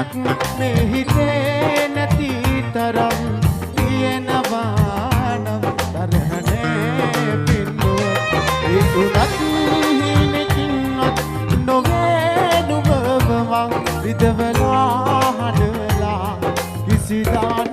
තැනක් මේ හිතේ නැති තරම් තියෙනවා නම් තරහ නෑ පින්නුවත්. ඒ උනත් හීනකින්වත් නොවේ නුඹව මං රිදවලා හඬලා කිසිදා.